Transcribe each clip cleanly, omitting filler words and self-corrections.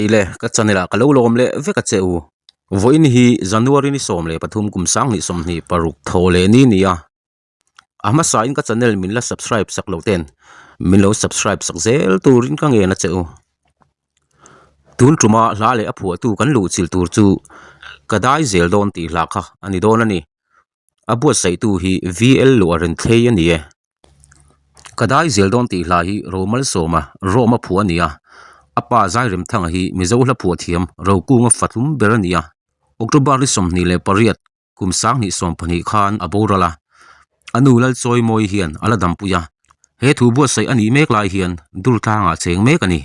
Eile, ka channel ah ka lo lawm leh vek a che u. Vawiin hi January ni 13 kum 2026 thaw leh ni ni a. A hmasa in ka channel min la subscribe sak loh ten min lo subscribe sak zel turin ka ngen a che u. Tun tuma hla leh a phuahtu kan luhchilh tur chu ka dai zel dawn tih hla kha a ni dawn a ni. A buatsaihtu hi VL Luahrenthlei a ni e. Ka dai zel dawn tih hla hi Romalsawma Rome a phuah a ni a. A pa Zairemthanga hi Mizo hla phuah thiam Rokunga fatlum ber a ni a. October ni 28 kum 2020 khan a boral a. A nu Lalchawimawi hian a la dampui a. He thu buatsaih a nih mek lai hian Durtlangah cheng mek a ni.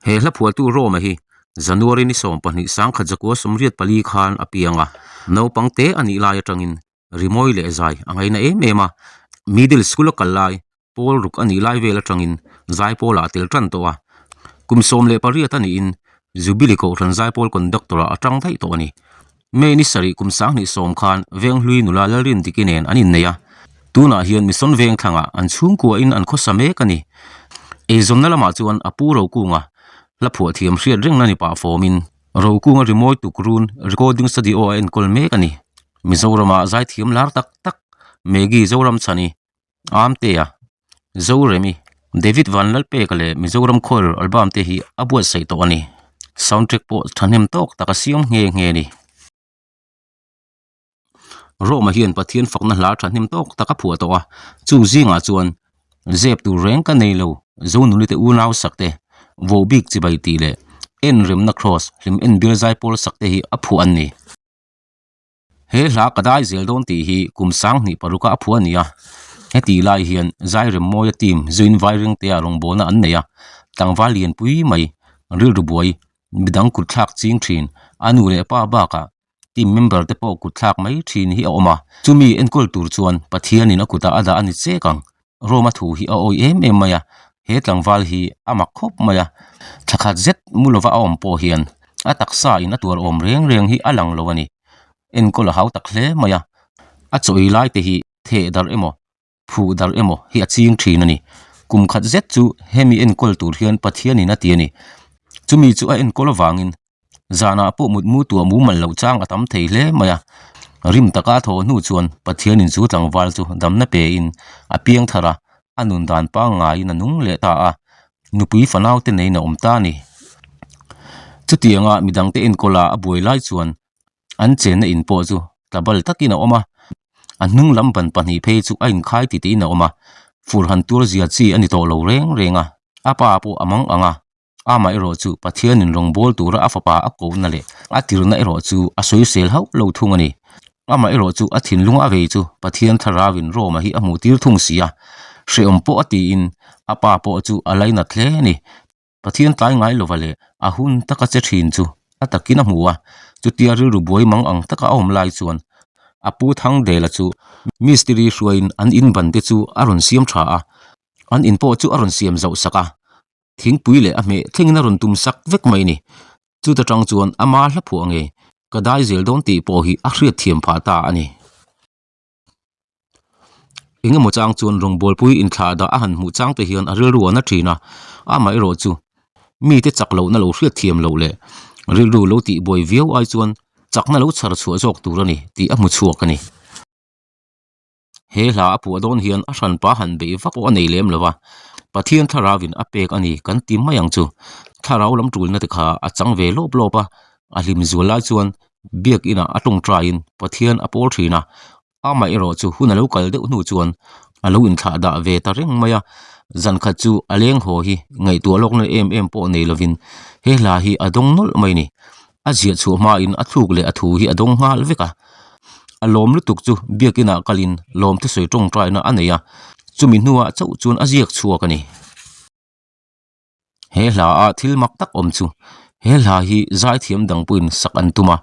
He hla phuahtu Rome-a hi January ni 12 sangkhat zakua 84 khan a piang a, naupang te a nih lai atangin rimawi leh zai a ngaina em em a. Middle School a kal lai, pawl ruk a nih lai vel atangin zaipawl ah a tel tan tawh a. Kum 18 a niin Jubilee Kohhran zaipawl conductor ah a tang daih tawh a ni. May ni sarih kum 2010 khan Venghlui nula Lalrindiki nen an innei a, tunah hian Mission Vengthlangah an chhungkuain an khawsa mek a ni. Eizawnna lamah chuan a pu Rokunga hla phuah thiam hriat rengna ni pah fawmin Rokunga rimawi tukrun recording studio a enkawl mek a ni. Mizorama zaithiam lar tak tak Maggie Zoramchhani Amtea, Zoremi, David Vanlalpeka leh Mizoram Choir album te hi a buatsaih tawh a ni. Soundtrack pawh thahnem tawk tak a siam nghe nghe a ni. Roma hian Pathian fakna hla thahnem tawk tak a phuah tawh a, chung zingah chuan Zep tur reng ka nei lo, Zonuni te unau sak te, Vohbik chibai tih leh En remna Kraws hlim en bial zaipawl sak te hi a phuah an ni. He hla ka dai zel dawn tih hi kum 2006 a a phuah a ni a, heti lai hian Zairemmawia team zuin Vairengtea rawngbawlna an nei a, tlangval lianpui mai, rilru buai, midang kutthlak ching thin, a nu leh pa bakah team member te pawh kutthlak mai thin hi a awm a, chumi enkawl tur chuan Pathianin a kutah a dah a ni chek ang. Roma thu hi a awih em em mai a, he tlangval hi a mak khawp mai a, thla khat zet mu lova a awm pawh hian a taksa in a tuar awm reng reng hi a lang lo a ni. Enkawl a hau tak hle mai a, a chaw ei lai te hi theh darh emaw phuh darh emaw hi a ching thin a ni. Kum khat zet chu hemi enkawl tur hian Pathianin a ti a ni. Chumi chu a enkawl avangin Zanah pawh mutmu tuah mumal loh chang a tam thei hle mai a, rim taka a thawh hnu chuan Pathianin chu tlangval chu damna pein a piang thar a, a nun dan pangngaiin a nung leh ta a, nupui fanaute neiin a awm ta a ni. Chutianga midangte enkawla a buai lai chuan an chenna in pawh chu tlabal takin a awm a, a hnung lam ban pahnih phei chu a inkhai titih in a awm a, fur han tuar zia chi a ni tawh lo reng reng a, a pa pawh a mang ang a. Amaherawh chu Pathianin rawngbâwl tûra a fapa a kohna leh a tirhna erawh chu a sawisêl hauh lo thung a ni. Amaherawh chu a thinlung a vei chu Pathian Thlarauin Roma hi a hmuhtîr thung si a, hrehawm pawh a tiin a pa pawh chu a lainat hle a ni. Pathian tlai ngai lova leh a hun taka che ṭhîn chu a takin a hmu a, chutia rilru buai mang ang taka a awm lai chuan a pu Thangdela chu mistiri hruaiin an in ban te chu a rawn siam ṭha a, an in pawh chu a rawn siam zauh sak a. Thingpui leh a hmeh thlengin a rawn tum sak vek mai a ni. Chuta tang chuan ama hla phuah nge ka dai zel dawn tih pawh hi a hriat thiam phah ta a ni. Eng emaw chang chuan rawngbawlpui inthlah dah a han hmuh chang te hian a rilru a na thin a, amaherawh chu mite chak lohna lo hriat thiam loh leh rilru lo tih buai viau ai chuan chakna lo chhar chhuah zawk tur a ni tih a hmu chhuak a ni. He hla a phuah dawn hian a hranpa han beih vak pawh a nei lem lo va, Pathian thlarauin a pek a ni kan ti mai ang chu. Thlarau lam tulna te kha a chang ve lawp lawp a, a hlim zual lai chuan biakinah a tawngtaiin Pathian a pawl thin a, amah erawh chu hun a lo kal deuh hnu chuan a lo inthlah dah ve ta reng mai a, zan khat chu a leng haw hi ngaihtuah lawkna em em pawh nei lovin he hla hi a dawng nawlh mai a ni. A ziah chhuah hmain a thluk leh a thu hi a dawng nghal vek a. A lawm lutuk chu biakinah kalin lawm thusawi tawngtaina a nei a, chumi hnuah chauh chuan a ziak chhuak a ni. He hla a thil mak tak awm chu he hla hi zaithiam dang pawhin sak an tum a,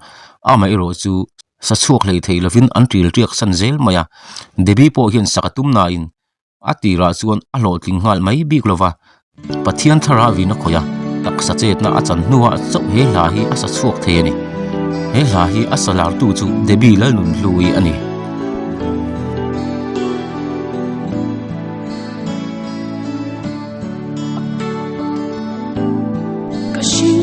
amaherawh chu sa chhuak hlei thei lovin an ṭil ṭiak san zel mai a. Debbie pawh hian sak a tum nain A tirah chuan a hlawhtling nghal mai bik lova, Pathian thlarauin a khawih a, taksa chetna a chan hnuah chauh he hla hi a sa chhuak thei a ni. He hla hi a sa lartu chu Debbie Lalnunhlui a ni. Ka hria.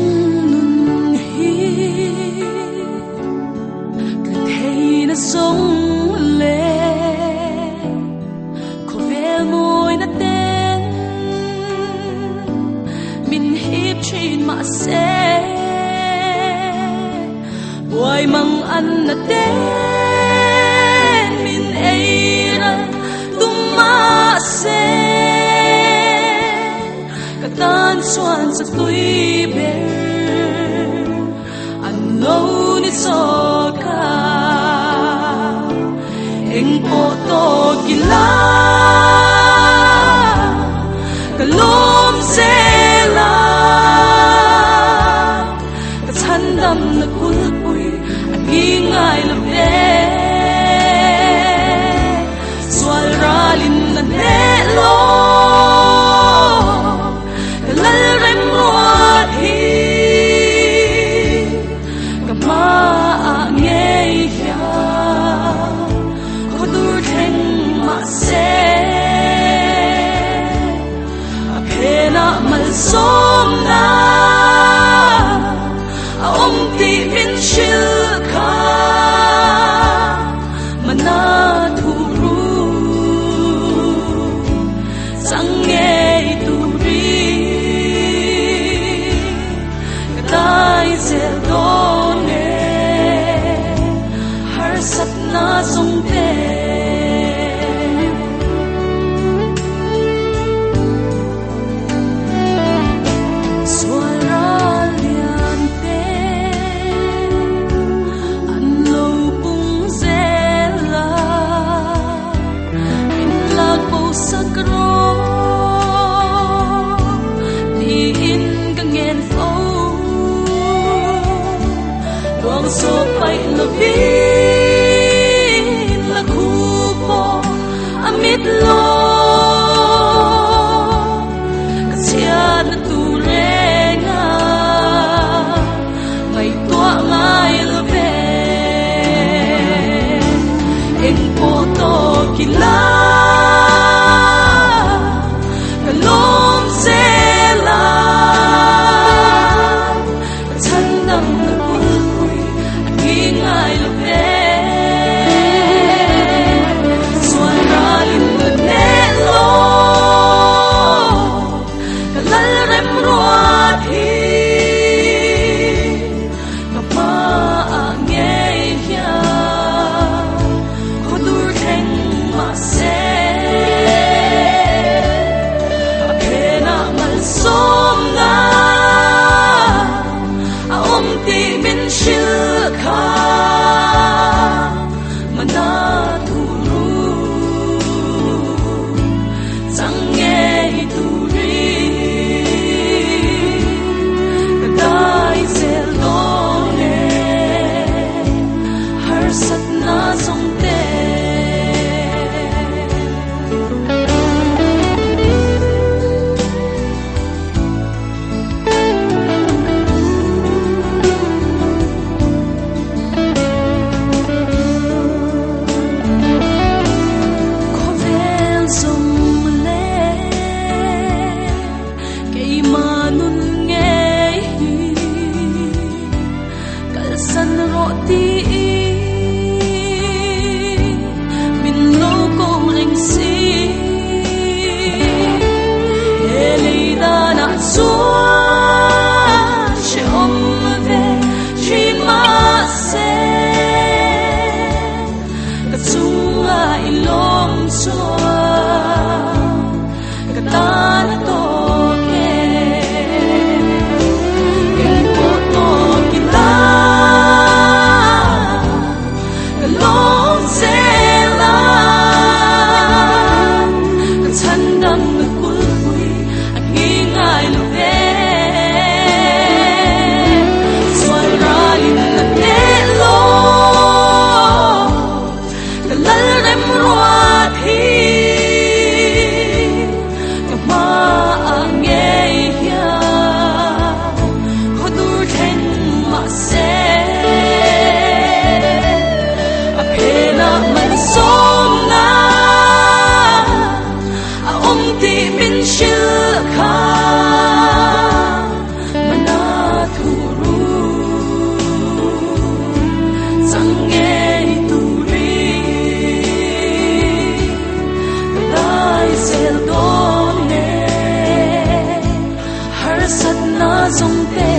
thin mahse buai mang an na ten min ei ral tum mahse ka tan chuan chakui ber an lo ni chawk a eng pawh tawk ila ka lawm zel a ka chhandam na kulpui a ngi ngai lo ve sual ralin na hneh lo ka lal rem ruat hi ka hmaah ngei hian khaw dur thleng mahse a phenah malsawmna a awm tih min hrilh kha mana thu ru chang ngei turin ka dai zel dawn e harsatna zawng te. Sual ral lian te an lo pung zel a, min lak bo sak rawh tiin ka ngen fo. Luang sawp paih lovin la khu pawh a mit lo. Ka chhiatna tur reng a ngaihtuah ngai lo ve. Eng pawh tawk ila ka lawm zel a. Ka chhandam na kulpui a ngi ngai lo ve. Sual ralin ka hneh. Harsatna zawng te.